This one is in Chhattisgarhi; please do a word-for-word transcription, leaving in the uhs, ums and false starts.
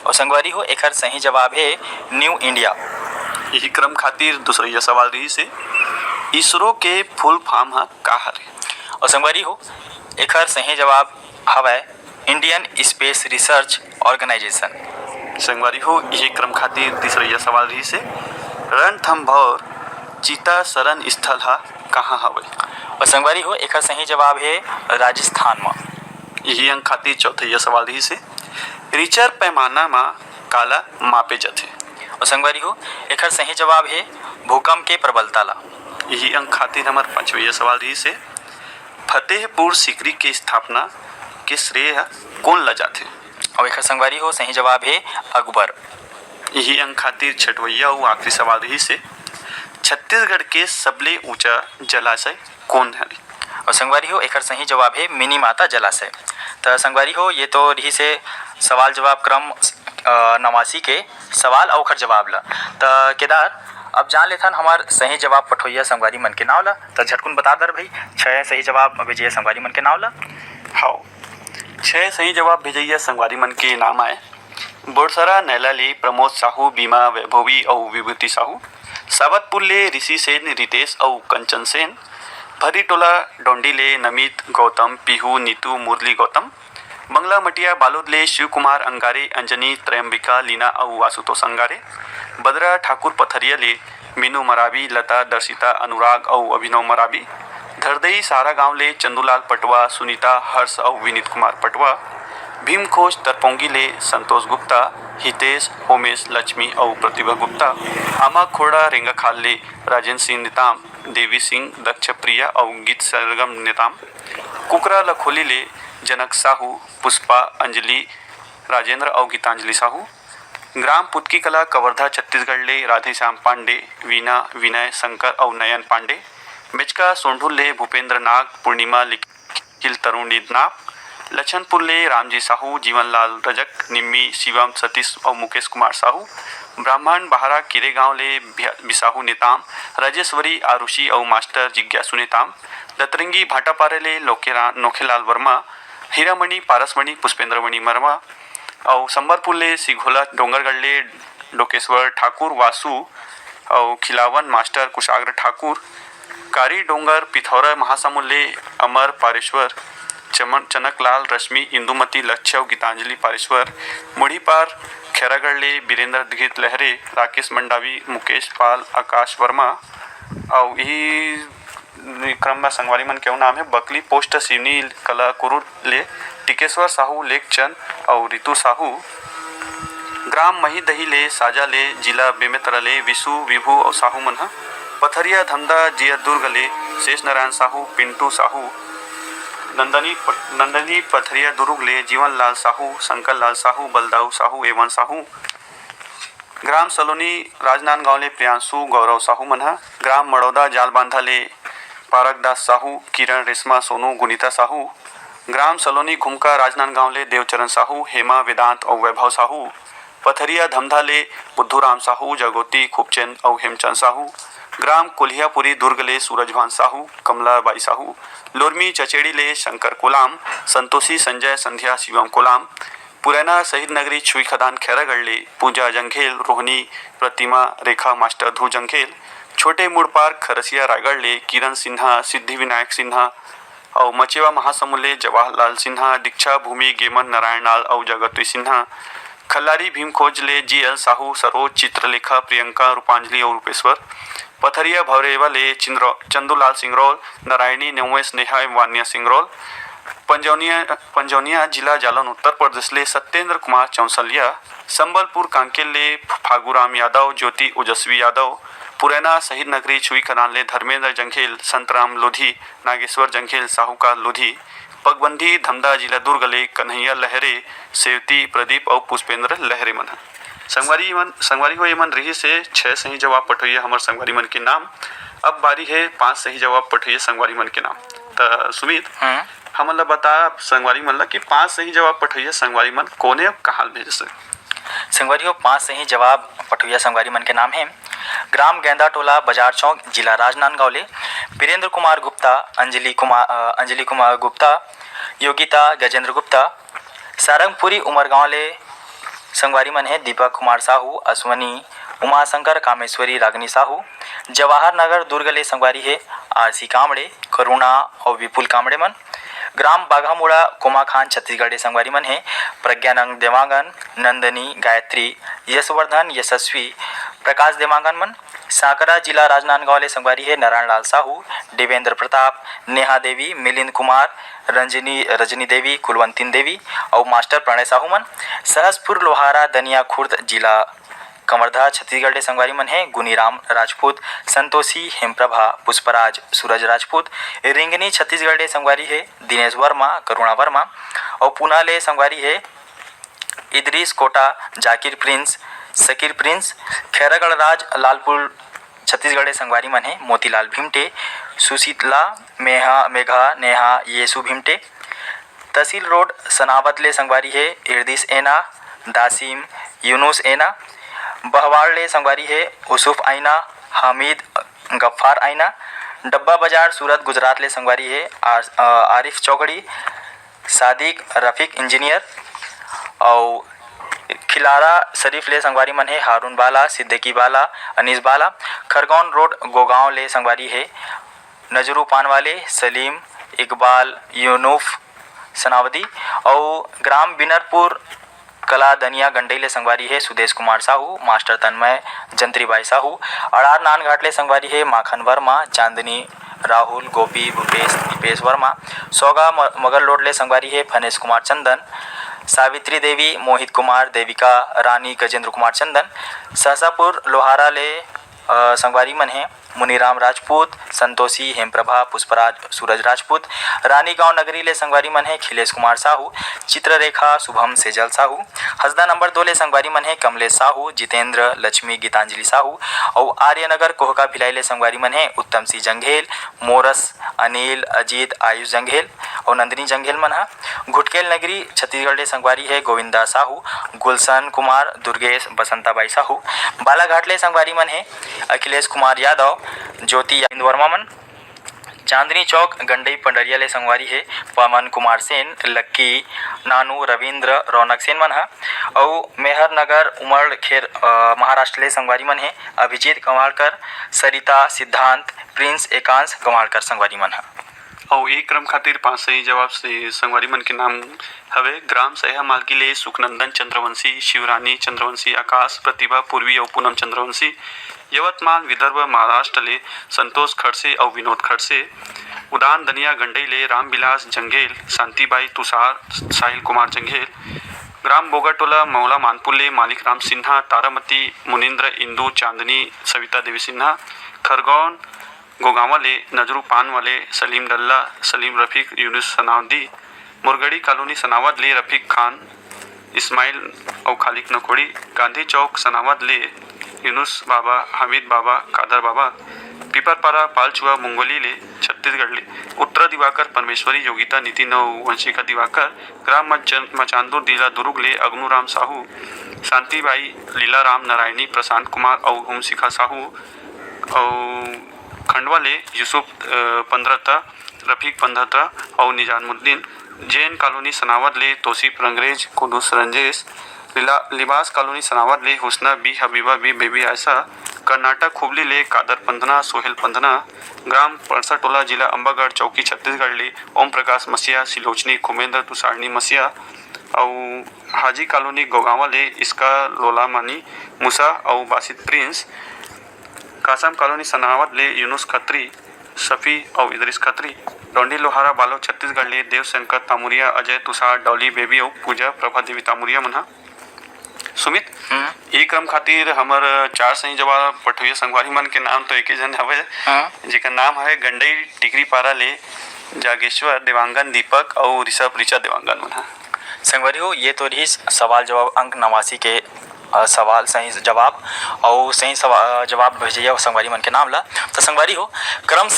अउ संगवारी हो, एखर सही जवाब हे न्यू इंडिया। इही क्रम खातिर दूसरइया सवाल रहिस हे, इसरो के फुल फॉर्म ह का हरे? अउ संगवारी हो, एखर सही जवाब हवय इंडियन स्पेस रिसर्च ऑर्गेनाइजेशन। संगवारी हो, इही क्रम खातिर तीसरइया सवाल रहिस हे, रणथंभौर चिता शरण स्थल ह कहाँ हवय? अउ संगवारी हो, एखर सही जवाब हे राजस्थान म। इही अंक खातिर चौथइया सवाल रहिस हे, रिचर पैमाना म काला मापे जाथे? अउ संगवारी हो, एखर सही जवाब हे भूकंप के प्रबलता ला। इही अंक खातिर हमर पांचवइया सवाल रहिस हे, फतेहपुर सीकरी के स्थापना के श्रेय ह कोन ल जाथे? अउ एखर संगवारी हो, सही जवाब हे अकबर। इही अंक खातिर छठवइया अउ आखिरी सवाल रहिस हे, छत्तीसगढ़ के सबले ऊंचा जलाशय कोन हरे? अउ संगवारी हो, एखर सही जवाब हे मिनी माता जलाशय। त संगवारी हो, ये तो रहिस हे सवाल जवाब क्रम, अ, नवासी के सवाल अउ ओखर जवाब ला। त केदार, अब जान लेथन हमर सही जवाब पठोइया संगवारी मन के नाव ला। त झटकुन बता दर भाई, छह सही जवाब भेजइया संगवारी मन के नाव ला। हव, छह सही जवाब भेजइया संगवारी मन के नाम आय, बोरसरा नैला ले प्रमोद साहू, बीमा वैभवी अउ विभूति साहू, सावतपुर ले ऋषि सेन, रितेश अउ कंचन सेन, भरीटोला डोंडी ले नमित गौतम, पीहू, नीतू, मुरली गौतम, बंगला मटिया बालोद ले शिव कुमार अंगारे, अंजनी, त्रयंबिका, लीना अउ आशुतोष अंगारे, बदरा ठाकुर पथरिया ले मीनू मरावी, लता, दर्शिता, अनुराग अउ अभिनव मरावी, धरदई सारा गांव ले चंदूलाल पटवा, सुनीता, हर्ष अउ विनीत कुमार पटवा, भीमखोज तरपोंगी ले संतोष गुप्ता, हितेश, होमेश, लक्ष्मी अउ प्रतिभा गुप्ता, आमा खोड़ा रेंगाखाल ले राजेंद्र सिंह नेताम, देवी सिंह, दक्ष प्रिया अउ गीत सरगम नेताम, कुकरा लखोली ले जनक साहू, पुष्पा, अंजलि, राजेंद्र अउ गीतांजलि साहू, ग्राम पुतकी कला कवर्धा छत्तीसगढ़ ले राधेश्याम पांडे, वीना, विनय, शंकर अउ नयन पांडे, बेचका सोंढुल ले भूपेंद्र नाग, पूर्णिमा लिखिल तरुणी नाग, लछनपुर ले रामजी साहू, जीवनलाल रजक, निम्मी, शिवम, सतीश अउ मुकेश कुमार साहू, ब्राह्मण बहारा किरे गांव ले बिसाहू नेताम, राजेश्वरी आरुषि अउ मास्टर जिज्ञासु नेताम, दतरंगी भाटापारा ले लोकेरा-, नोखेलाल वर्मा, हीरामणि पारसमणि पुष्पेंद्रमणि वर्मा, अउ संबलपुर ले सिघोला डोंगरगढ़ ले डोकेश्वर ठाकुर वासु अउ खिलावन मास्टर कुशाग्र ठाकुर, कारी डोंगर पिथौरा महासमुंद ले अमर पारेश्वर, चमन-, चनकलाल रश्मि इंदुमती लक्ष्य अउ गीतांजलि पारेश्वर, मुढ़ीपार खैरागढ़ ले बीरेंद्र धीरत लहरे, राकेश मंडावी, मुकेश पाल, आकाश वर्मा अउ इही क्रम म संगवारी मन के अउ नाम हे बकली पोस्ट सिवनी कला कुरूद ले टिकेश्वर साहू, लेखचंद अउ रितु साहू। ग्राम महीदही ले साजा ले जिला बेमेतरा ले विशु, विभू अउ साहू मन ह। पथरिया धमदा जिया दुर्ग ले शेष नारायण साहू, पिंटू साहू, नंदनी प-, नंदनी पथरिया दुर्ग ले जीवन लाल साहू, शंकर लाल साहू, बलदाऊ साहू, एवन साहू। ग्राम सलोनी राजनांदगांव ले प्रियांशु, गौरव साहू मन ह। ग्राम मड़ौदा जालबांधा ले पारक दास साहू, किरण रेशमा सोनू, गुनीता साहू। ग्राम सलोनी घुमका राजनांदगांव ले देवचरण साहू, हेमा, वेदांत अउ वैभव साहू। पथरिया धमधा ले बुद्धूराम साहू, जगोती खूबचंद अउ हेमचंद साहू। ग्राम कोलिहापुरी दुर्ग ले सूरजभान साहू, कमला बाई साहू। लोरमी चचेड़ी ले शंकर कोलाम, संतोषी संजय, संध्या, शिवम कोलाम। पुरैना शहीद नगरी छुईखदान खैरागढ़ ले पूजा जंघेल, रोहनी, प्रतिमा, रेखा मास्टर धू जंघेल। छोटे मुड़पार खरसिया रायगढ़ ले किरण सिन्हा, सिद्धि विनायक सिन्हा अउ मचेवा महासमुंद ले जवाहरलाल सिन्हा, दीक्षा भूमि गेमन नारायण लाल अउ जगतुई सिन्हा। खल्लारी भीमखोज ले जी एल साहू, सरोज, चित्रलेखा, प्रियंका, रूपांजलि अउ रूपेश्वर। पथरिया भौरेवा ले चिंद्रो-, चंदूलाल सिंगरौल, नारायणी, नेवेश, नेहा, वान्या सिंगरौल। पंजौनिया, पंजौनिया जिला जालौन उत्तर प्रदेश ले सत्येंद्र कुमार चौसलिया, संबलपुर कांकेर ले फागुराम यादव, ज्योति ओजस्वी यादव, पुरैना शहीद नगरी छुईखदान ले धर्मेंद्र जंघेल, संतराम लोधी, नागेश्वर जंघेल, साहूकार लोधी, पगबंदी धमदा जिला दुर्ग ले कन्हैया लहरे, सेवती प्रदीप अउ पुष्पेंद्र लहरे मन ह। संगवारी मन, संगवारी हो, ये मन रहिस हे छह सही जवाब पठोइया हमर संगवारी मन के नाम। अब बारी हे पांच सही जवाब पठोइया संगवारी मन के नाम। त सुमित, हम्म। हमन ला बता संगवारी मन ला कि पांच सही जवाब पठोइया संगवारी मन कोने अउ कहाँ भेजस? संगवारी हो, पांच सही जवाब पठोइया संगवारी मन के नाम हे ग्राम गेंदा टोला, बाजार चौक, जिला राजनांदगांव ले बीरेंद्र कुमार गुप्ता, अंजलि कुमार, अ, अंजलि कुमार गुप्ता, योगिता गजेंद्र गुप्ता, सारंगपुरी उमरगांव ले संगवारी मन हे दीपक कुमार साहू, अश्वनी, उमाशंकर, कामेश्वरी, रागनी साहू। जवाहर नगर दुर्ग ले संगवारी हे आरसी कामड़े, करुणा अउ विपुल कामड़े मन। ग्राम बाघामुड़ा कोमाखान छत्तीसगढ़ ले संगवारी मन हे प्रज्ञानंद देवांगन, नंदनी, गायत्री, यशवर्धन, यशस्वी, प्रकाश देवांगन मन। सांकरा जिला राजनांदगांव ले संगवारी हे नारायण लाल साहू, देवेंद्र प्रताप, नेहा देवी, मिलिंद कुमार, रंजनी, रजनी देवी, कुलवंतिन देवी अउ मास्टर प्रणय साहू मन। सहसपुर लोहारा दनिया खुर्द जिला कवर्धा छत्तीसगढ़ ले संगवारी मन हे गुनीराम राजपूत, संतोषी हेमप्रभा, पुष्पराज सूरज राजपूत। रिंगनी छत्तीसगढ़ ले संगवारी हे दिनेश वर्मा, करुणा वर्मा अउ पूना ले संगवारी हे इदरीस कोटा, जाकिर प्रिंस, सकीर प्रिंस। खैरागढ़ राज लालपुर छत्तीसगढ़ ले संगवारी मन हे मोतीलाल भिमटे, सुशीतला, मेहा, मेघा, नेहा, येसु भिमटे। तहसील रोड सनावद ले संगवारी हे इरदिस एना, दासिम, यूनुस एना। बहवाड़ ले संगवारी हे यूसुफ आइना, हामिद, गफ्फार आइना। डब्बा बाजार सूरत गुजरात ले संगवारी हे आर-, अ, आरिफ चौकड़ी, सादिक, रफीक इंजीनियर अउ खिलारा शरीफ ले संगवारी मन हे हारून बाला, सिद्दीकी बाला, अनीस बाला। खरगौन रोड गोगांव ले संगवारी हे नजरू पानवाले, सलीम, इकबाल, यूनुफ, सनावदी अउ ग्राम बिनरपुर कला दनिया गंडई ले संगवारी हे सुदेश कुमार साहू, मास्टर तन्मय, जंत्रीबाई साहू। अड़ार नानघाट ले संगवारी हे माखन वर्मा, चांदनी, राहुल, गोपी, भूपेश, दीपेश वर्मा। सौगा म-, मगर लोड ले संगवारी हे फनेश कुमार चंदन, सावित्री देवी, मोहित कुमार, देविका रानी, गजेंद्र कुमार चंदन। सहसापुर लोहारा ले अ, संगवारी मन हे मुनीराम राजपूत, संतोषी, हेमप्रभा, पुष्पराज, सूरज राजपूत। रानीगांव नगरी ले संगवारी मन हे खिलेश कुमार साहू, चित्ररेखा, शुभम, सेजल साहू। हसदा नंबर दो ले संगवारी मन हे कमलेश साहू, जितेंद्र, लक्ष्मी, गीतांजलि साहू। अउ आर्यनगर कोहका भिलाई ले संगवारी मन हे उत्तम सिंह जंघेल, मोरस, अनिल, अजीत, आयुष जंघेल अउ नंदिनी जंघेल मन ह। घुटकेल नगरी छत्तीसगढ़ ले संगवारी हे गोविंदा साहू, गुलशन कुमार, दुर्गेश, बसंताबाई साहू। बालाघाट ले संगवारी मन हे अखिलेश कुमार यादव, ज्योति इंदवर्मा मन। चांदनी चौक गंडई पंडरिया ले संगवारी हे पवन कुमार सेन, लक्की, नानू, रविंद्र, रौनक सेन मन ह। अउ मेहर नगर उमड़ खेर, अ, महाराष्ट्र ले संगवारी मन हे अभिजीत गंवाड़कर, सरिता, सिद्धांत, प्रिंस, एकांश गंवाड़कर संगवारी मन ह। अउ ए क्रम खातिर पांच सही जवाब से संगवारी मन के नाम हवे, ग्राम सह्या मालकी ले सुखनंदन चंद्रवंशी, शिवरानी चंद्रवंशी, आकाश, प्रतिभा, पूर्वी अउ पूनम चंद्रवंशी। यवतमाल, विदर्भ, महाराष्ट्र ले संतोष खड़से अउ विनोद खड़से। उदान दनिया गंडई ले रामविलास जंघेल, शांतिबाई तुषार, साहिल कुमार जंघेल। ग्राम बोगाटोला, मौला मानपुर ले मालिक राम सिन्हा, तारामती, मुनिंद्र, इंदू, चांदनी, सविता देवी सिन्हा। खरगौन, गोगांवा ले नजरू पान वाले सलीम डल्ला, सलीम रफीक, यूनुस सनावदी, मुरगड़ी कॉलोनी सनावद ले रफीक खान, इस्माइल अउ खालिक नकोड़ी, गांधी चौक सनावद ले यूनुस बाबा, हामिद बाबा, कादर बाबा, पीपरपारा, पालचुआ, मुंगोली ले छत्तीसगढ़ ले उत्तरा दिवाकर, परमेश्वरी, योगिता, नितिन अउ वंशिका दिवाकर, ग्राम मच-, मचांदुर, जिला दुरुग ले अगनूराम साहू, शांतिबाई, लीलाराम, नारायणी, प्रशांत कुमार अउ हुमशिखा साहू, अउ खंडवा ले यूसुफ, अ, पंद्रह त, रफीक पंद्रह त अउ निजामुद्दीन, जेएन कॉलोनी सनावद ले तोसीफ रंगरेज, कुदुस रंजेश, लिला-, लिबास कॉलोनी सनावद ले हुसना बी हबीबा बी बेबी आयशा, कर्नाटक हुबली ले कादर पंधना, सोहेल पंधना, ग्राम परसाटोला, जिला अंबागढ़ चौकी, छत्तीसगढ़ ले ओम प्रकाश मसीहा, सिलोचनी, कुमेंद्र, तुषारनी मसीहा, अउ हाजी कॉलोनी गोगांवा ले इसका लोलामानी मूसा अउ बासित प्रिंस, कासम कॉलोनी सनावद ले यूनुस खत्री, शफी अउ इदरीस खत्री, डोंडी लोहारा बालोद छत्तीसगढ़ ले देवशंकर तामुरिया, अजय तुषार, डॉली बेबी अउ पूजा प्रभा देवी तामुरिया मन ह। सुमित, हम्म। ए क्रम खातिर हमर चार सही जवाब पठोइया संगवारी मन के नाम तो एके झन हवे, हाँ। जेकर नाम हवे गंडई टिकरीपारा ले जागेश्वर देवांगन, दीपक अउ ऋषभ ऋचा देवांगन मन ह। संगवारी हो, ये तो रहिस सवाल जवाब अंक नवासी के, अ, सवाल सही जवाब अउ सही सवा-, अ, जवाब भेजइया संगवारी मन के नाम ला। तो संगवारी हो, क्रम